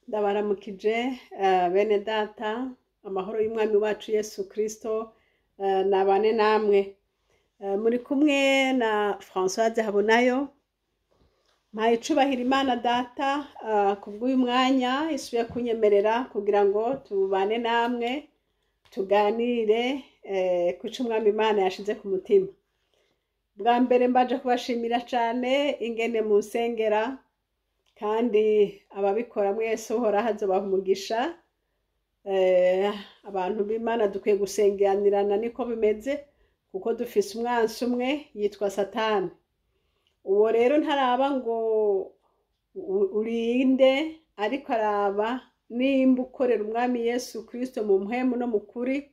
Ndabaramukije bene data, amahoro y'umwami wacu Yesu Kristo nabane namwe. Muri kumwe na Françoise Habonayo. Mpaye icubahiro Imana data kubw'uyu mwanya isubiye kunyemerera kugira ngo tubane namwe tuganire ku ico umwami Imana yashize ku mutima. Bwa mbere mbaje kubashimira cane ingene munsengera, kandi ababikora mwese Uhoraho azobaha umugisha. Abantu b'Imana dukwiye gusengeranirana, niko bimeze, kuko dufise umwansi umwe yitwa Satani. Uwo rero ntaraba ngo urinde, ariko araba nimba ukorera umwami Yesu Kristo mu mpwemu no mu kuri,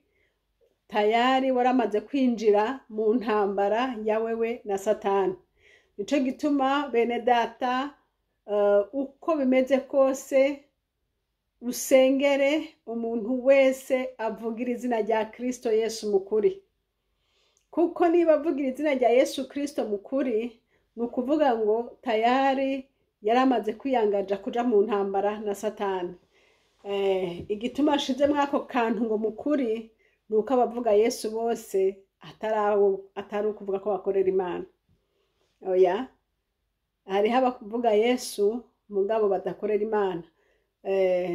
tayari waramaze kwinjira mu ntambara ya wewe na Satani. Nico gituma bene data, uko bimeze kose usengere umuntu wese avugira izina rya Kristo Yesu mu kuri, kuko niba avugira izina rya Yesu Kristo mu kuri, ni ukuvuga ngo tayari yaramaze kwiyangaja kuja mu ntambara na Satani. Igituma nshizemwo ako kantu ngo mu kuri, ni uko abavuga Yesu bose atari ukuvuga ko bakorera Imana. Oya, hariho abavuga Yesu mugabo badakorera Imana.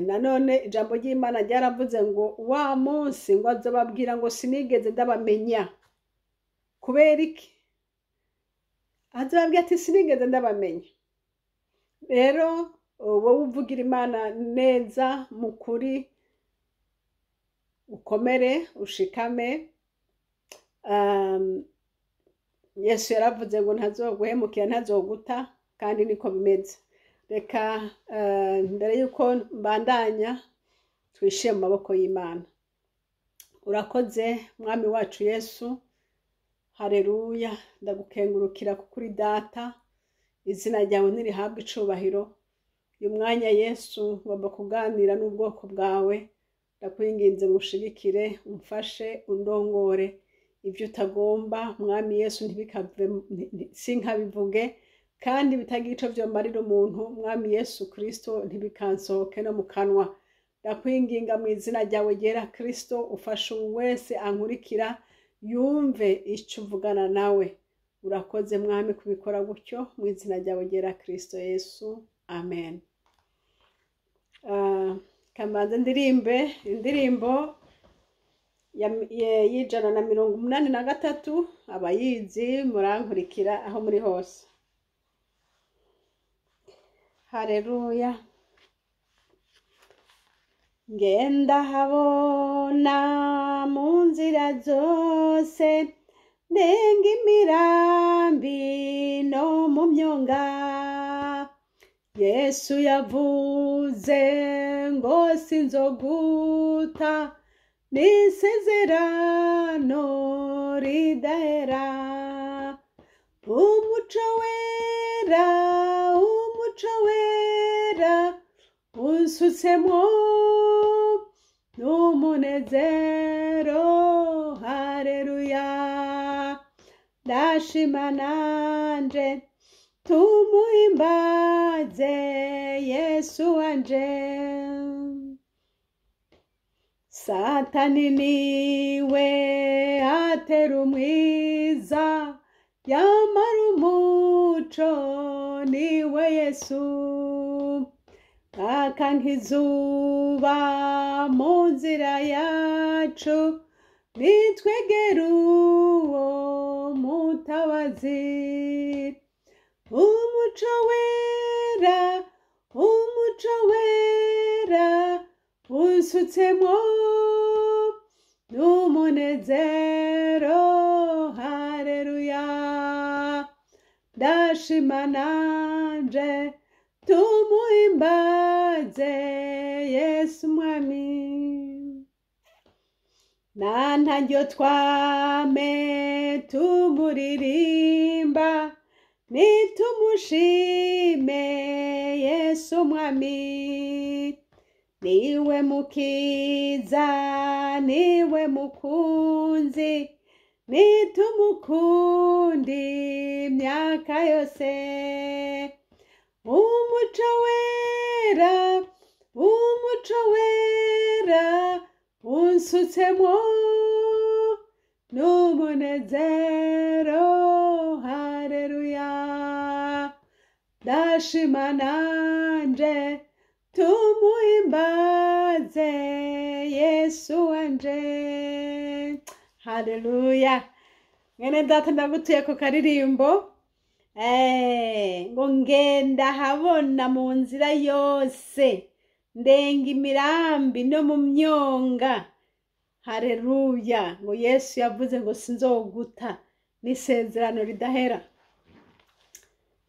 Nanone ijambo ry'Imana ryaravuze ngo wa munsi ngo azobabwira ngo sinigeze ndabamenya. Kubera iki? Azobabwira ati sinigeze ndabamenya. Rero wowe uvugira Imana neza mu kuri, ukomere ushikame. Yesu yaravuze ngo ntazoguhemukira, ntazoguta, kandi niko bimeze. Reka mbere yuko mbandanya twishiye mu maboko y'Imana. Urakoze mwami wacu Yesu, haleluya. Ndagukengurukira kuko uri data, izina ryawe ntirihabwe icubahiro. Uyu mwanya Yesu ngomba kuganira n'ubwoko bwawe, ndakwinginze ngo ushigikire, umfashe, undongore. Ibyo utagomba mwami Yesu ntibikave, sinkabivuge, kandi bitagira ico vyomarira umuntu, mwami Yesu Kristo ntibikansohoke no mu kanwa. Ndakwinginga mu izina ryawe ryera Kristo, ufashe uwu wese ankurikira yumve ico uvugana nawe. Urakoze mwami kubikora gutyo mu izina ryawe ryera Kristo Yesu, amen. Kamanze ndirimbe indirimbo y'183, abayizi murankurikira aho muri hose. Haleluya. Ngenda habona mu nzira zose, ndenga imirambi no mu myonga. Yesu yavuze ngo sinzoguta, n'isezerano ridahera. Umuco wera, umuco wera, unsutsemwo n'umunezero, haleluya. Ndashima nanje tumuhimbaze Yesu wanje. Satani niwe atera umwiza, yamara umuco niwe Yesu. Aka nk'izuba mu nzira yacu, nitwegere uwo mutabazi. Umuco wera, umuco wera, unsutsemwo n'umunezero, haleluya. Ndashima nanje tumuhimbaze Yesu mwami. Na ntaryo twame tumuririmba, nitumushime Yesu mwami. Niwe mukiza, niwe mukunzi, nitumukundi imyaka yose. Umuco wera, Umuco wera unsutsemwo n'umunezero, haleluya. Ndashima nanje, tumuhimbaze Yesu wanje, haleluya. Mwene data, ndagutuye ku karirimbo. Ngo ngenda habona mu nzira yose, ndenga imirambi no mu myonga, haleluya. Ngo Yesu yavuze ngo sinzoguta, n'isezerano ridahera.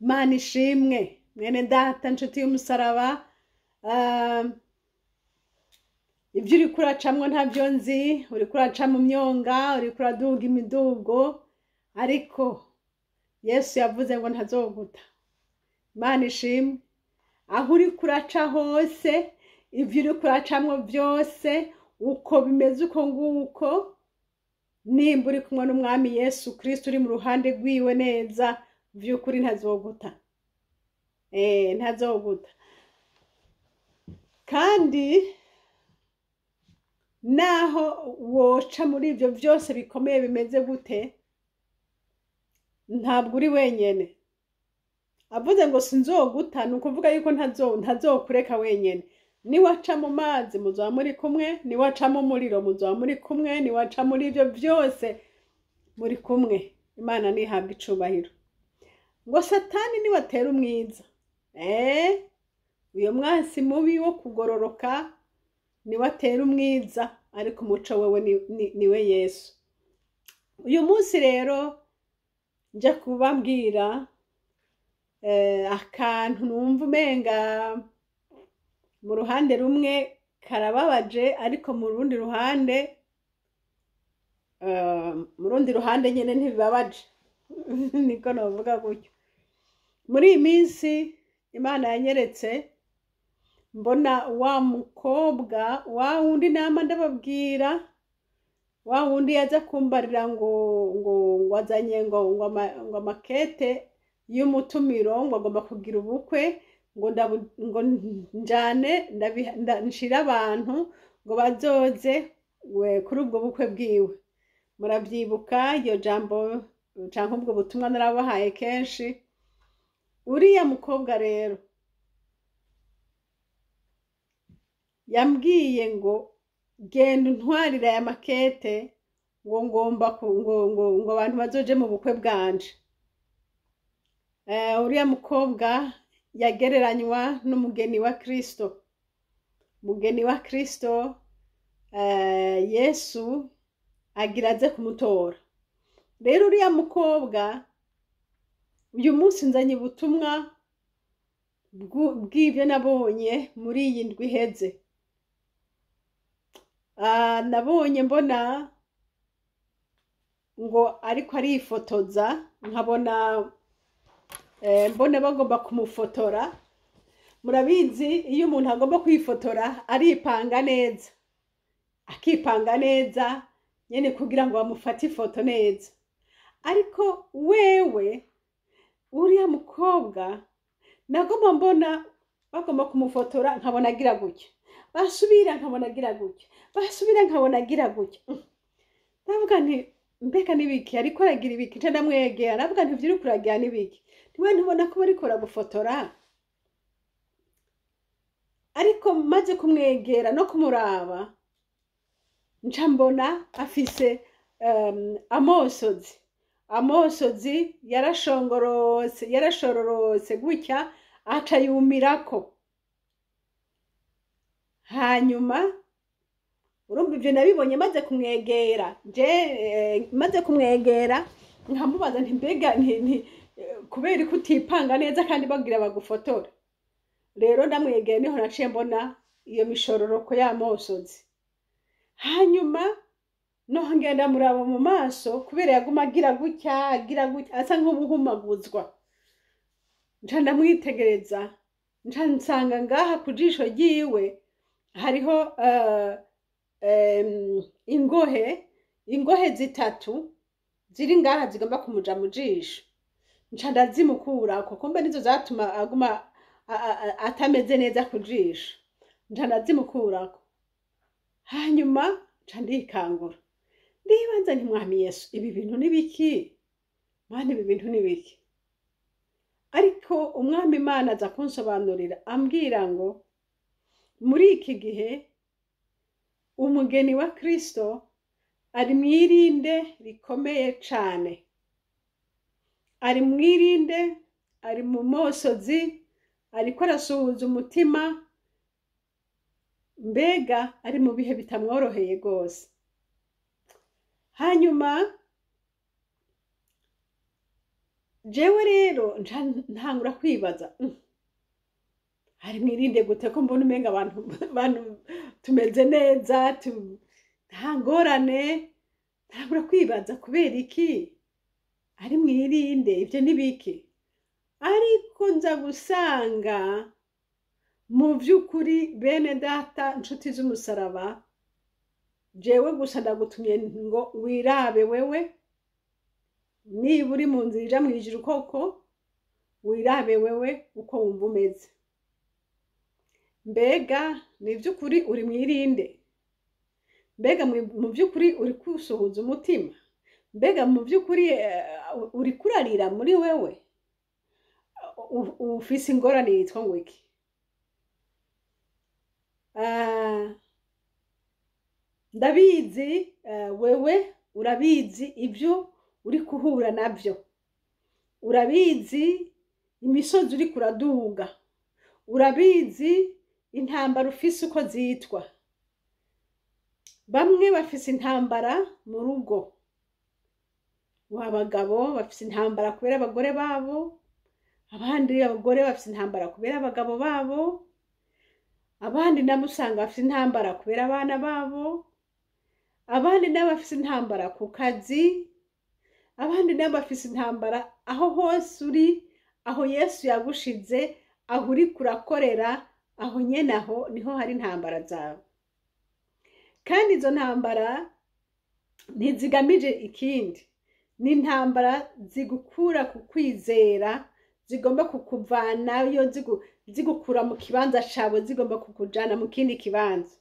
Imana ishimwe. Mwene data, nshuti y'umusaraba, ibyo uriko uracamwo ntabyo nzi. Uriko uraca mu myonga, uriko uraduga imidugo, ariko Yesu yavuze ngo ntazoguta. Imana ishimwe. Aho uriko uraca hose, ibyo uriko uracamwo byose, uko bimeze uko nguko, nimba uri kumwe n'Umwami Yesu Kristo, uri mu ruhande rwiwe neza, by'ukuri ntazoguta, ntazoguta. Kandi naho woca muri ibyo byose bikomeye bimeze gute, ntabwo uri wenyene. Avuze ngo sinzoguta, ni ukuvuga yuko ntazokureka wenyene. Niwaca mu mazi, muzaba muri kumwe; niwaca mu muriro, muzaba muri kumwe; niwaca muri ibyo byose, muri kumwe. Imana ntihabwe icubahiro. Ngo Satani niwatera umwiza, uyo mwansi mubi wo kugororoka, niwatera umwiza, ariko umuco wewe niwe Yesu. Uyu munsi rero nja kubabwira akantu numva umenga mu ruhande rumwe karababaje, ariko mu rundi ruhande nyine ntibibabaje, niko navuga gutyo. Muri iyi minsi Imana yanyeretse, mbona wa mukobwa wa wundi nama ndababwira, wa wundi yaza kumbarira ngo azanye ngo amakete y'umutumiro, ngo agomba kugira ubukwe, ngo njane nshire abantu ngo bazoze kuri ubwo bukwe bwiwe. Murabyibuka iryo jambo canke ubwo butumwa narabahaye kenshi. Uriya mukobwa rero yambwiye ngo genda untwarire aya makete, ngo ngomba ngo abantu bazoje mu bukwe bwanje. Uriya mukobwa yagereranywa n'umugeni wa Kristo. Umugeni wa Kristo, Yesu agira aze kumutora. Rero uriya mukobwa, uyu munsi nzanye ubutumwa bw'ibyo nabonye muri iyi ndwi iheze. Nabonye mbona ngo ariko arifotoza, nkabona mbona bagomba kumufotora. Murabizi, iyo umuntu agomba kwifotora aripanga neza, akipanga neza nyene kugira ngo bamufate ifoto neza. Ariko wewe uriya mukobwa, nagomba mbona bagomba kumufotora, nkabona agira gutya, basubira nkabona agira gutya, basubira nkabona agira gutya. Ndavuga nti mbega n'ibiki ariko aragira ibiki? Nca ndamwegera, ndavuga nti ivyo uriko uragira n'ibiki? Ntiwe ntubona ko bariko baragufotora? Ariko maze kumwegera no kumuraba, nca mbona afise amosozi, amosozi yarashongorose, yarashororose gutya, aca yumirako. Hanyuma urumva ivyo nabibonye maze kumwegera. Je maze kumwegera nkamubaza nti mbega kubera ko utipanga neza kandi bagira bagufotora? Rero ndamwegera, niho naciye mbona iyo mishororoko y'amosozi. Hanyuma noho ngenda muraba mu maso, kubera yaguma agira gutya, agira gutya, asa nk'ubuhumaguzwa. Nca ndamwitegereza, nca nsanga ngaha ku jisho ryiwe hariho ingohe, ingohe zitatu ziri ngaha zigomba kumuja mu jisho. Nca ndazimukurako, kumbe nizo zatuma aguma atameze neza ku jisho. Nca ndazimukurako, hanyuma nca ndikangura, ndibanza nti: "Mwami Yesu, ibi bintu ni biki? Mana, ibi bintu ni biki?" Ariko Umwami Imana aza kunsobanurira, ambwira ngo muri iki gihe umugeni wa Kristo ari mwirinde rikomeye cane, ari mwirinde, ari mu mosozi, ariko arasuhuza umutima, mbega ari mu bihe bitamworoheye rwose. Hanyuma jewe rero nca ntangura kwibaza: "Ari mwirinde gute ko mbona umenga abantu tumeze neza, nta ngorane?" Ntangura kwibaza kubera iki ari mwirinde, ibyo ni biki? Ariko nza gusanga mu by'ukuri, bene Data, inshuti z'umusaraba, jewe gusa ndagutumye ngo wirabe wewe niba uri mu nzira ija mu ijuru koko. Wirabe wewe uko wumva umeze. Mbega ni iby'ukuri uri mwirinde? Mbega mu by'ukuri uri kusuhuza umutima? Mbega mu by'ukuri uri kurarira muri wewe? Ufise ingorane yitwa ngo iki? Ndabizi, wewe urabizi ibyo uri kuhura nabyo, urabizi imisozi uri kuraduga, urabizi intambara ufise uko zitwa. Bamwe bafise intambara mu rugo, abagabo bafise intambara kubera abagore babo, abandi abagore bafise intambara kubera abagabo babo, abandi nabo usanga bafise intambara kubera abana babo, abandi nabo bafise intambara ku kazi, abandi nabo bafise intambara aho hose uri, aho Yesu yagushize, aho uri kurakorera, aho nyene aho niho hari intambara zawe. Kandi izo ntambara ntizigamije ikindi, ni intambara zigukura ku kwizera, zigomba kukuvanayo, zigukura mu kibanza cawe, zigomba kukujana mu kindi kibanza.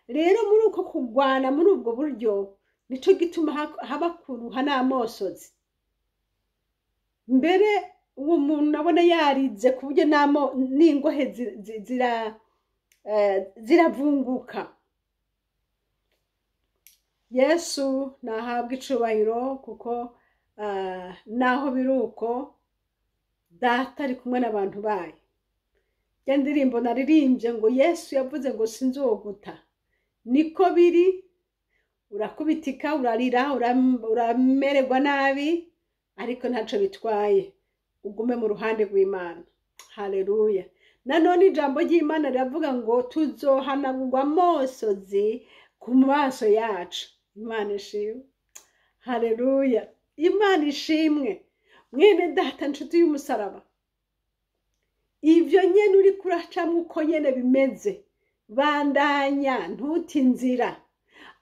Rero muri uko kugwana, muri ubwo buryo, nico gituma haba kuruha n'amosozi. Mbere uwo muntu nabona yarize ku buryo n'ingohe ziravunguka. Yesu nahabwa icubahiro, kuko naho biri uko, Data ari kumwe n'abantu bayo. Ya ndirimbo naririmbye ngo Yesu yavuze ngo sinzoguta, niko biri. Urakubitika, urarira, uramererwa nabi, ariko ntaco bitwaye, ugume mu ruhande rw'Imana. Haleluya! Nanone ijambo ry'Imana riravuga ngo tuzohanagurwa amosozi ku maso yacu. Imana ishimwe! Haleluya! Imana ishimwe! Mwene Data, nshuti y'umusaraba, ivyo nyene uri kuracamwo uko nyene bimeze, bandanya, ntuti inzira.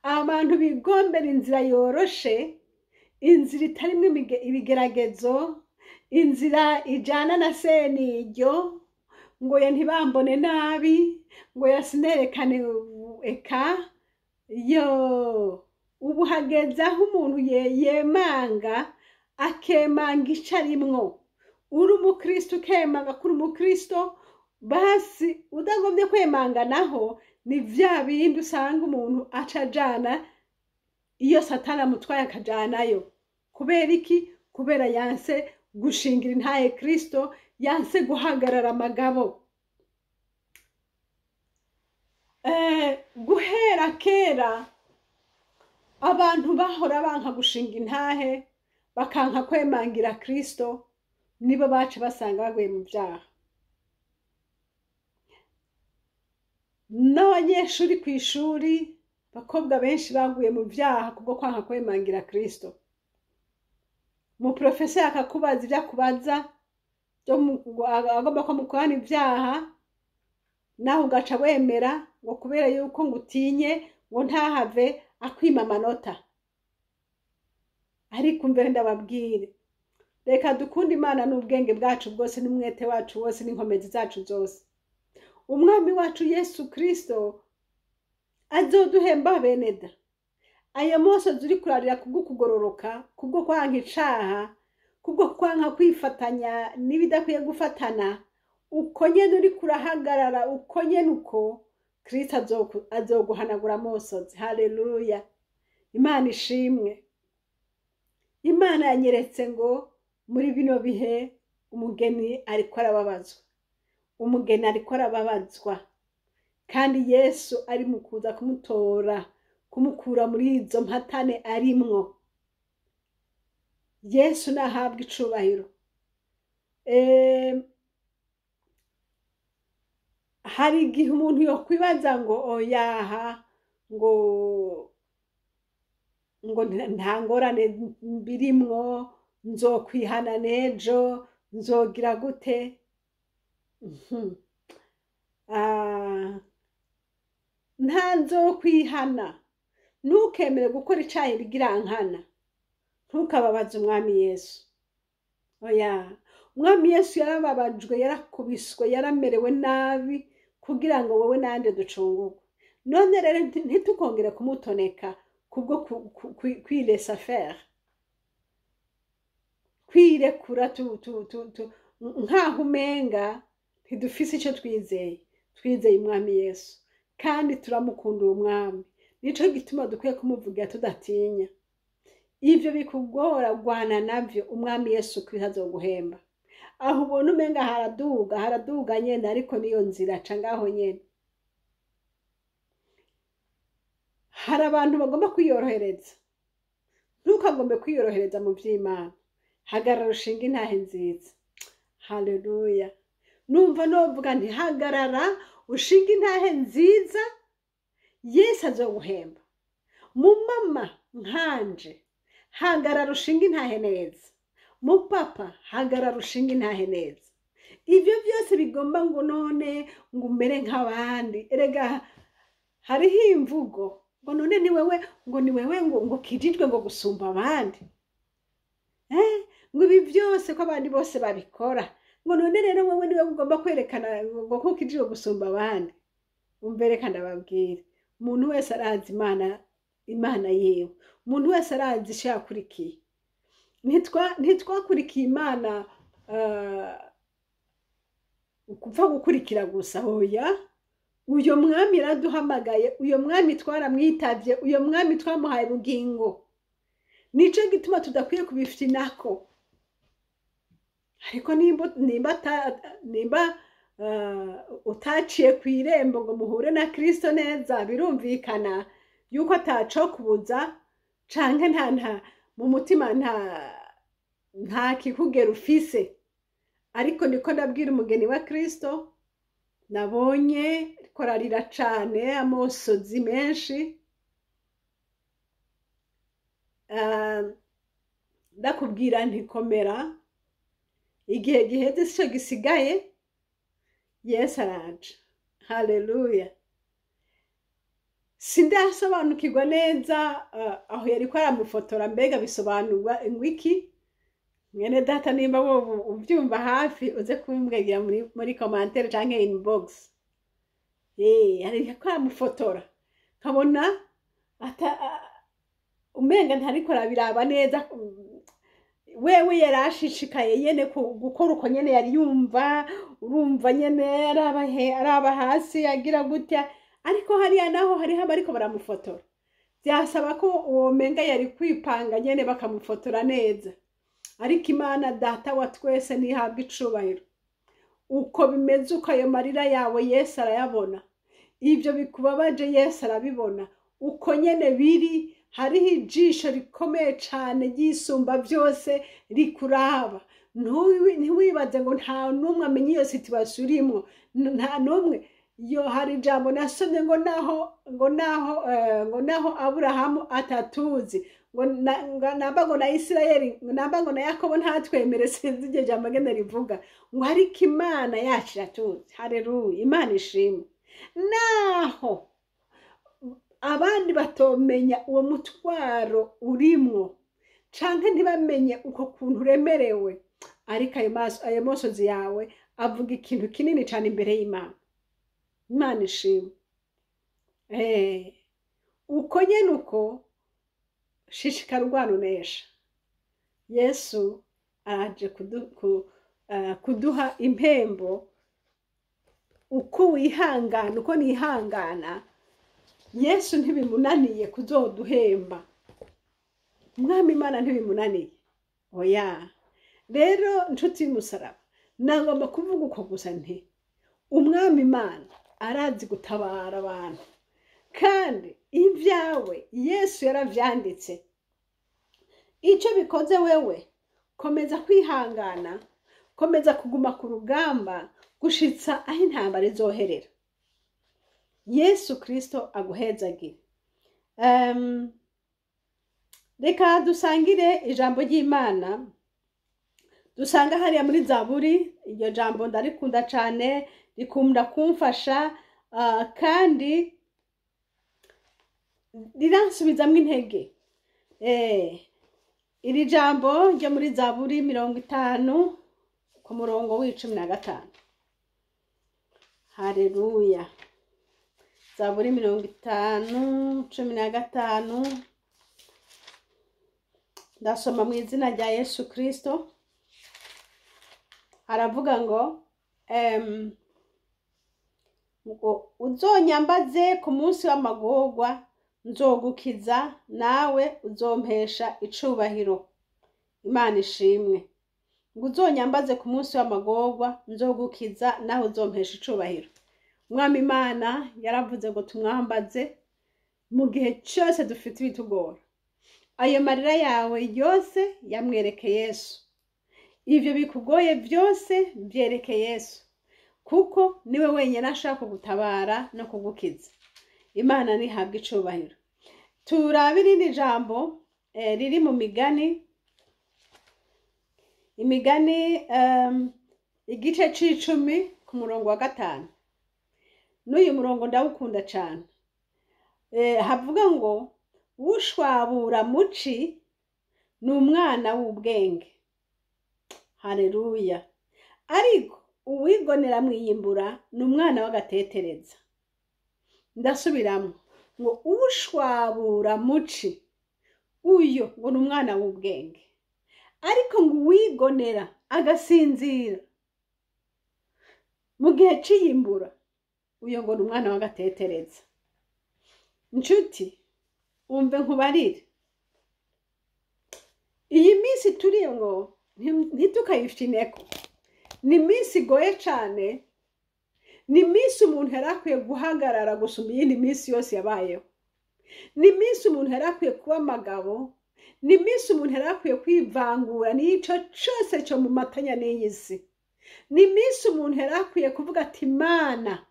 Abantu bigombera inzira yoroshe, inzira itarimwo ibigeragezo, inzira ijana na seniryo, ngo ya ntibambone nabi, ngo yasinerekane eka yo. Ubu hageze aho umuntu yemanga, akemanga ico arimwo. Uri umukristo, ukemanga ko uri umukristo. Basi utagombye kwemanga naho, ni vya bindi usanga umuntu aca ajana iyo Satani amutwaye, akajanayo. Kubera iki? Kubera yanse gushingira intahe Kristo, yanse guhagarara amagabo. Guhera kera abantu bahora banka gushinga intahe, bakanka kwemangira Kristo, nibo baca basanga baguye mu vyaha. N'abanyeshuri ku ishuri, abakobwa benshi baguye mu vyaha kubwo kwanka kwemangira Kristo. Umuprofeseri akakubaza ibyo akubaza, agomba ko mukorana ibyaha, nawe ugaca wemera ngo kubera yuko ngo utinye ngo ntahave akwima amanota. Ariko mbere ndababwire, reka dukunde Imana n'ubwenge bwacu bwose n'umwete wacu wose n'inkomezi zacu zose. Umwami wacu Yesu Kristo azoduhemba beneda. Ayo mosozi uri kurarira kubwo kugororoka, kubwo kwanka icaha, kubwo kwanka kwifatanya n'ibidakwiye gufatana, uko nyene uri kurahagarara, uko nyene uko Kristo azoguhanagura amosozi. Haleluya, Imana ishimwe. Imana yanyeretse ngo muri bino bihe umugeni ariko arababazwa, umugeni ariko arababazwa, kandi Yesu ari mu kuza kumutora, kumukura muri izo mpatane arimwo. Yesu nahabwa icubahiro. Hari igihe umuntu yokwibaza ngo oyaha, ngo nta ngorane birimwo, nzokwihana n'ejo, nzogira gute? Nta nzokwihana. Ntukemere gukora icaha ibigirankana, ntukababaze umwami Yesu. Oya, umwami Yesu yarababajwe, yarakubiswe, yaramerewe nabi kugira ngo wowe nande ducungurwe. None rero ntitukongere kumutoneka kubwo kwilesa faire, kwirekura nkaho umenga ntidufise ico twizeye. Twizeye umwami Yesu kandi turamukunda uwo mwami, nico gituma dukwiye kumuvugira tudatinya. Ivyo bikugora gwana navyo, umwami Yesu Kristo azoguhemba. Aho ubona umenga haraduga, haraduga nyene, ariko niyo nzira, ca ngaho nyene. Hari abantu bagomba kwiyorohereza. Ntukagombe kwiyorohereza mu vy'Imana. Hagarara ushinge intahe nziza. Haleluya. Numva novuga nti hagarara ushinge intahe nziza, Yesu azoguhemba. Mu mama nkanje, hagarara ushinge intahe neza. Mu papa, hagarara ushinge intahe neza. Ivyo byose bigomba ngo none ngo umere nk'abandi. Erega hariho imvugo ngo none ni wewe, ngo ni wewe ngo kijijwe ngo gusumba abandi. Ngo ibi byose ko abandi bose babikora, ngo none rero wewe niwe ugomba kwerekana ngo ko kijijwe gusumba abandi. Umvere kandi ababwire, umuntu wese arazi Imana yiwe, umuntu wese arazi ico yakurikiye. Ntitwakurikiye Imana kupfa gukurikira gusa, oya. Uyo mwami yaraduhamagaye, uyo mwami twaramwitavye, uyo mwami twamuhaye ubugingo. Nico gituma tudakwiye kubifinako. Ariko nimba utaciye kw'irembo ngo muhure na Kristo neza, birumvikana yuko atacokubuza, canke nta mu mutima nta kikugera ufise. Ariko niko ndabwira umugeni wa Kristo, nabonye ariko ararira cane, amosozi menshi. Ndakubwira nti komera, igihe giheze sico gisigaye, Yesu araje. Haleluya. Sindasobanukirwa neza aho yariko aramufotora, mbega bisobanurwa ngwiki? Mwene data, nimba wowe uvyumva hafi uze kumbwira muri commentaire canke inbox. Yariko aramufotora, nkabona umenga ntariko arabiraba neza. Wewe yarashishikaye nyene gukora uko nyene yari yumva, urumva nyene araba hasi agira gutya, ariko hariya naho hariho abariko baramufotora. Vyasaba ko uwo menga yari kwipanga nyene bakamufotora neza. Ariko Imana data wa twese ntihabwa icubahiro. Uko bimeze uko ayo marira yawe Yesu arayabona, ivyo bikubabaje Yesu arabibona. Uko nyene biri, hariho ijisho rikomeye cane ryisumba byose rikuraba. Ntiwibaze ngo nta n'umwe amenya iyo situation urimwo, nta n'umwe. Yo hari ijambo nasomye ngo naho Aburahamu atatuzi, ngo namba ngo na Isirayeli, namba ngo na Yakobo ntatwemere, sinzi iryo jambo ngene rivuga, ngo ariko Imana yacu iratuzi. Haleluya, Imana ishimwe. Naho abandi batomenya uwo mutwaro urimwo, canke ntibamenye uko kuntu uremerewe, ariko ayo mosozi yawe avuga ikintu kinini cane imbere y'Imana. Imana ishimwe. Uko nyene uko shishikara urwana unesha. Yesu araje kuduha impembo. Uko wihangana, uko nihangana, Yesu ntibimunaniye kuzoduhemba. Umwami Imana ntibimunaniye, oya. Rero nshuti y'umusaraba, nagomba kuvuga uko gusa nti Umwami Imana arazi gutabara abantu, kandi ibyawe Yesu yaravyanditse. Icyo bikoze wewe, komeza kwihangana, komeza kuguma ku rugamba gushitsa aho intambara izoherera. Yesu Kristo aguhezagire. Reka dusangire ijambo ry'Imana dusanga hariya muri Zaburi. Iryo jambo ndarikunda cane, rikunda kumfasha, kandi riransubizamwo intege. Iri jambo ryo muri Zaburi 50 ku murongo w'15. Haleluya. Zaburi 50:15. Ndasoma mu izina rya Yesu Kristo. Haravuga ngo ngo uzonyambaze ku munsi w'amagorwa, nzogukiza, nawe uzompesha icubahiro. Imana ishimwe. Ngo uzonyambaze ku munsi w'amagorwa, nzogukiza, nawe uzompesha icubahiro. Umwami Imana yaravuze ngo tumwambaze mu gihe cyose dufite ibitugora. Ayo marira yawe yose yamwereke Yesu. Ivyo bikugoye byose byereke Yesu, kuko niwe wenyine ashaka kugutabara no kugukiza. Imana ntihabwe icubahiro. Turabe irindi jambo riri mu migani, imigani igice c'icumi ku murongo wa 5. N'uyu murongo ndawukunda cane. Havuga ngo ushwabura muci ni umwana w'ubwenge. Haleluya. Ariko uwigonera mwiyimbura ni umwana w'agatetereza. Ndasubiramo ngo ushwabura muci uyo ngo ni umwana w'ubwenge, ariko ngo uwigonera agasinzira mu gihe c'iyimbura uyo ngo ni umwana w'agatetereza. Nshuti, umve nkubarire, iyi minsi turi ngo ntitukayifineko. Ni iminsi igoye cane, ni iminsi umuntu yari akwiye guhagarara gusumba iyindi minsi yose yabayeho. Ni iminsi umuntu yari akwiye kuba amagabo, ni iminsi umuntu yari akwiye kwivangura n'ico cose co mu matanya n'iyi si. Ni iminsi umuntu yari akwiye kuvuga ati Mana,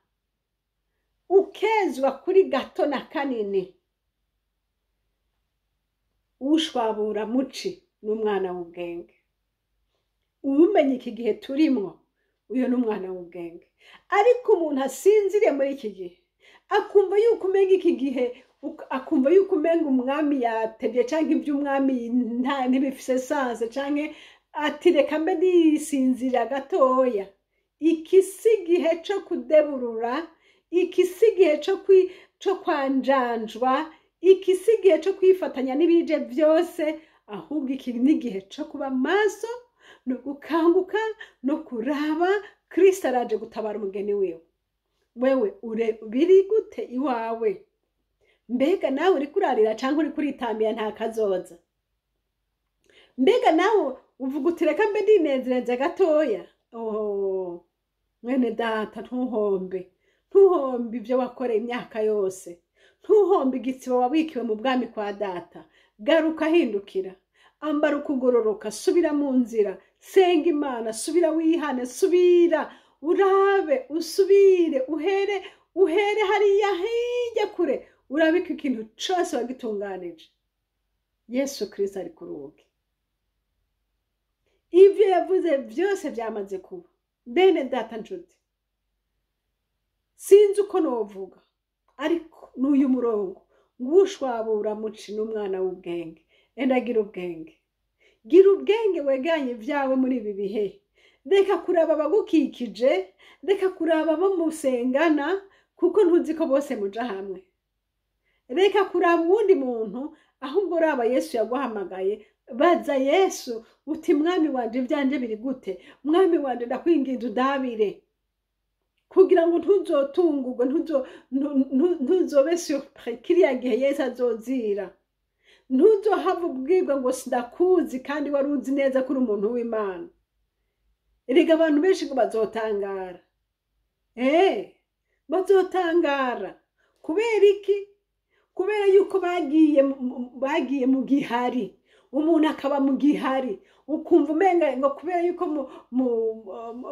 ukezwa kuri gato na kanini. Ushwabura muci n'umwana w'ubwenge. Uwumenye iki gihe turimwo, uyo n'umwana w'ubwenge. Ariko umuntu asinziriye muri iki gihe, akumva yuko umenga iki gihe, akumva yuko umenga umwami yatevye canke ivy'umwami ntibifise sanse, canke ati reka mbe nisinzira gatoya. Iki si igihe co kudeburura, iki si igihe co kwanjanjwa, iki si igihe co kwifatanya n'ibije vyose, ahubwo iki ni igihe co kuba maso no gukanguka no kuraba Kristo araje gutabara umugeni wiwe. Wewe biri gute iwawe? Mbega nawe uri kurarira canke uri kuritambira nta kazoza? Mbega nawe uvuga uti reka mbe ndinezereza gatoya? Oh, mwene data, ntuhombe, ntuhombe ivyo wakoreye imyaka yose, ntuhombe igitsibo wabikiwe mu bwami kwa data. Garuka, hindukira, ambara ukugororoka, subira mu nzira, senga Imana, subira wihane, subira urabe, usubire uhere, uhere hariya hirya kure, urabe ko ikintu cose wagitunganije. Yesu Kristo ari ku rugi. Ivyo yavuze vyose vyamaze kuba. Bene data nshuti, sinzi uko novuga, ariko n'uyu murongo ngushwabura muci n'umwana w'ubwenge. Enda gira ubwenge, gira ubwenge, wegeranye ibyawe muri ibi bihe. Reka kuraba abagukikije, reka kuraba abo musengana, Kuko ntuzi ko bose muja hamwe. Reka kuraba uwundi muntu, ahubwo uraba Yesu yaguhamagaye. Baza Yesu uti: "Mwami wanje, ivyanje biri gute? Mwami wanje, ndakwinginze udabire," kugira ngo ntuzotungurwe, ntuzobe surpris kiriya gihe Yesu azozira. Ntuzohava ubwirwa ngo "Sindakuzi," kandi wari uzi neza ko uri umuntu w'Imana. Erega abantu benshi ngo bazotangara, bazotangara. Kubera iki? Kubera yuko bagiye mu gihari. Umuntu akaba mu gihari, ukumva umenga ngo kubera yuko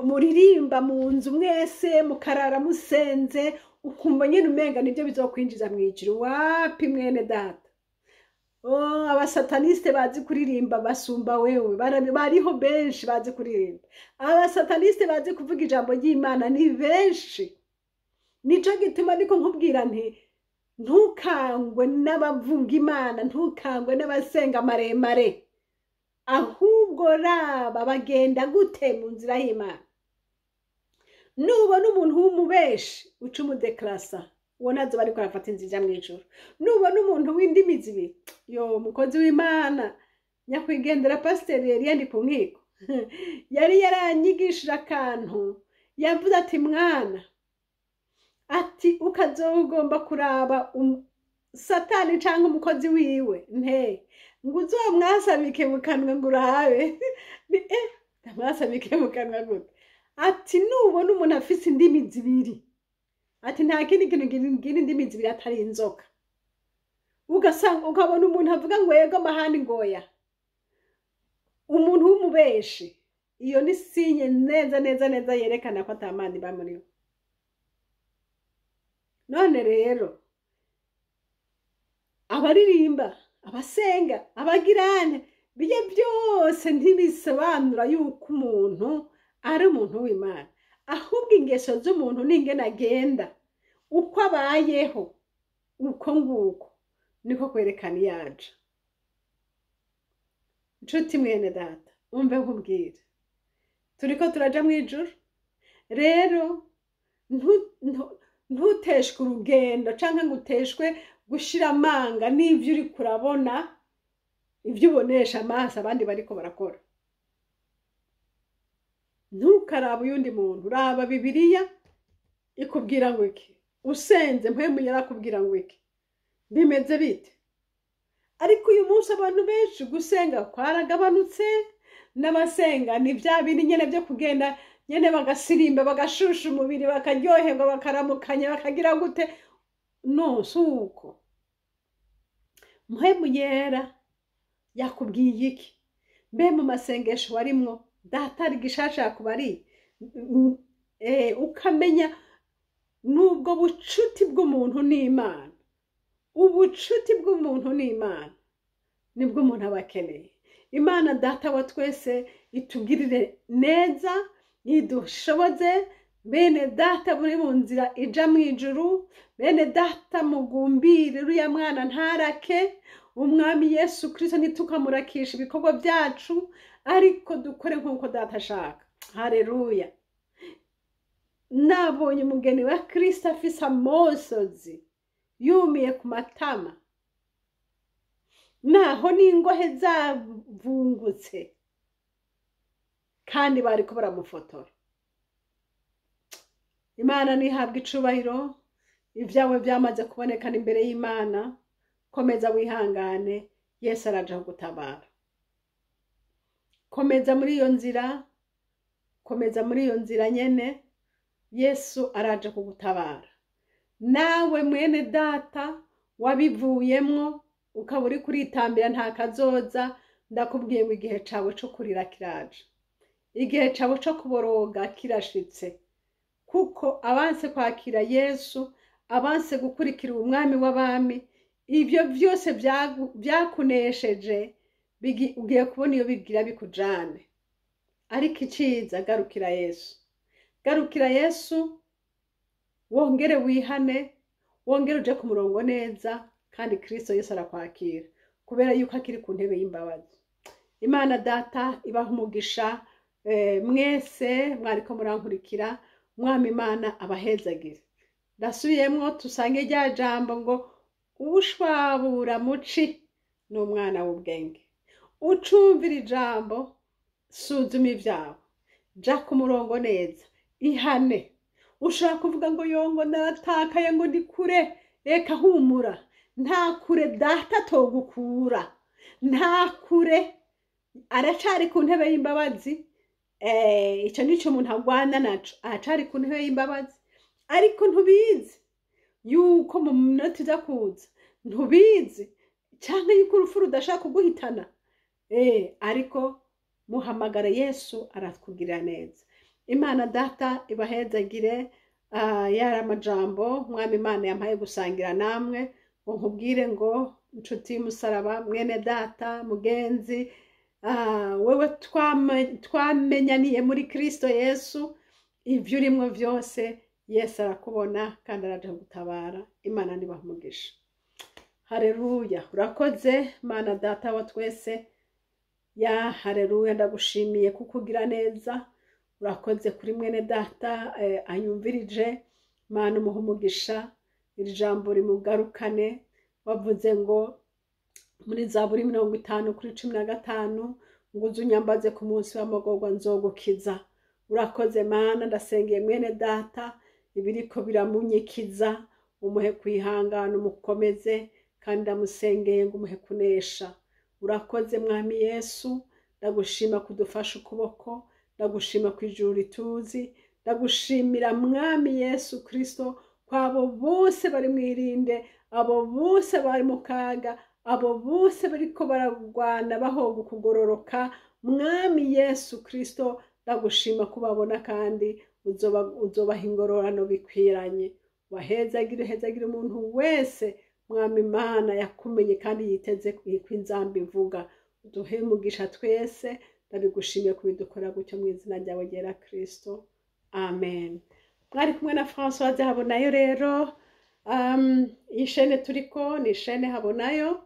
muririmba mu nzu mwese, mukarara musenze, ukumva nyine umenga nibyo bizokwinjiza mu ijuru. Wapi, mwene data. Oh, abasataniste bazi kuririmba basumba wewe. Bariho benshi bazi kuririmba. Abasataniste bazi kuvuga ijambo ry'Imana ni benshi. Nico gituma niko nkubwira nti: ntukangwe n'abavuga Imana, ntukangwe n'abasenga maremare, ahubwo raba bagenda gute mu nzira y'Imana. Nubona umuntu w'umubeshi, uca umudekarasa, uwo ntazo bariko arafata inzira ija mw'ijuru. Nubona umuntu w'indimi zibiri, yo mukozi w'Imana nyakwigendera Pasiteri Eliya ku nkiko yari yaranyigishije akantu. Yavuze ati: "Mwana," ati, "ukazogomba kuraba Satani canke umukozi wiwe, nte ngo uzomwasabike mu kanwa ngo urabe." Ni ndamwasabike mu kanwa gute? Ati: "Nubona umuntu afise indimi zibiri," ati, "nta kindi kintu kigira indimi zibiri atari inzoka." Ugasanga ukabona umuntu avuga ngo yego, amahandi ngoya, umuntu w'umubeshi, iyo ni signe neza neza neza yerekana ko ata Mana iba muri we. None rero abaririmba, abasenga, abagirane, bijya byose ntibisobanura yuko umuntu ari umuntu w'Imana. Ahubwo ingeso z'umuntu n'ingene agenda, uko abayeho, uko nguko niko kwerekana iyaja. Nshuti mwene data, umve nkubwire: turiko turaja mw'ijuru. Rero ntuteshwe urugendo canke ngo uteshwe gushira amanga n'ivyo uriko urabona, ivyo ubonesha amaso abandi bariko barakora. Ntukaraba uyundi muntu, raba Bibiliya ikubwira ngo iki, usenze Mpwemu yarakubwira ngo iki, bimeze bite? Ariko uyu munsi abantu benshi gusenga kwaragabanutse, n'abasenga ni bya bindi nyene byo kugenda nyene bagasirimba, bagashusha umubiri, bakaryoherwa, bakaramukanya, bakagira gute. No si uko. Mpwemu Yera yakubwiye iki? Mbe mu masengesho warimwo, Data ari gishasha yakubariye? Ukamenya n'ubwo bucuti bw'umuntu n'Imana. Ubucuti bw'umuntu n'Imana nibwo umuntu aba akeneye. Imana Data wa twese itugirire neza, idushoboze. Bene data buri mu nzira ija mu ijuru, bene data mugumbire uriya mwana ntarake. Umwami Yesu Kristo ntitukamurakisha ibikorwa byacu, ariko dukore nk'uko Data ashaka. Hareruya! Nabonye umugeni wa Kristo afise amosozi yumiye ku matama, naho n'ingohe zavungutse, kandi bariko baramufotora. Imana ntihabwe icubahiro. Ibyawe byamaze kubonekana imbere y'Imana. Komeza wihangane, Yesu araje kugutabara. Komeza muri iyo nzira, komeza muri iyo nzira nyene, Yesu araje kugutabara. Nawe mwene data wabivuyemwo, ukaba uri kuritambira nta kazoza, ndakubwiye ngo igihe cawe co kurira kiraje, igihe cawe co kuboroga kirashitse, kuko abanse kwakira Yesu, abanse gukurikira Umwami w'abami, ibyo byose byakunesheje ugiye kubona iyo bigira bikujane. Ariko iciza, garukira Yesu, garukira Yesu, wongere wihane, wongere uje ku murongo neza, kandi Kristo Yesu arakwakira kubera yuko akiri ku ntebe y'imbabazi. Imana Data ibaha umugisha mwese mwariko murankurikira. Mwami Imana abahezagire. Ndasubiyemwo tusange rya jambo ngo ushwabura muci ni umwana w'ubwenge. Ucumvira ijambo, suzuma ibyawe, ja ku murongo neza, ihane. Ushobora kuvuga ngo yongo naratakaye, ngo ndi kure. Reka, humura, nta kure Data togukura, nta kure, aracari ku ntebe y'imbabazi. Icyo nico umuntu agwana naco, aracari ku ntebe y'imbabazi. Ariko ntubizi yuko mu minota iza kuza, ntubizi canke yuko urupfu rudashaka kuguhitana. Ariko muhamagara Yesu, arakugirira neza. Imana Data ibahezagire. Yari amajambo Mwami Imana yampaye gusangira namwe, ngo nkubwire ngo inshuti y'umusaraba, mwene data, mugenzi, wewe twamenyaniye muri Kristo Yesu, ibyo urimo byose Yesu arakubona kandi araje gutabara. Imana nibaha umugisha. Hareruya! Urakoze Mana Data wa twese. Ya hareruya, ndagushimiye kuko ugira neza. Urakoze kuri mwene data anyumvirije. Mana, umuha umugisha, iri jambo rimugarukane. Wavuze ngo muri Zaburi 50:15 ngo uze unyambaze ku munsi w'amagorwa, nzogukiza. Urakoze Mana. Ndasengeye mwene data, ibiriko biramunyikiza, umuhe kwihangana, umukomeze, kandi ndamusengeye ngo umuhe kunesha. Urakoze Mwami Yesu, ndagushima kudufasha ukuboko, ndagushima ku ijuru rituzi. Ndagushimira Mwami Yesu Kristo ko abo bose bari mwirinde, abo bose bari mu kaga, abo bose bariko bararwana bahoga ukugororoka. Mwami Yesu Kristo, ndagushima kubabona kandi uzobaha ingororano bikwiranye. Wahezagire, hezagire umuntu wese, Mwami Imana, yakumenye kandi yiteze ko inzamba ivuga. Uduhe umugisha twese. Ndabigushimiye kubidukora gutyo mu izina ryawe ryera Kristo, amen. Mwari kumwe na Françoise Habonayo. Rero iyi shene turiko ni shene Habonayo,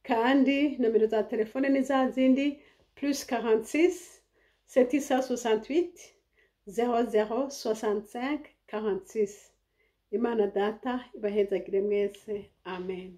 kandi nomero za telefone ni za zindi: +46 768 00 65 46. Imana Data ibahezagire mwese, amen.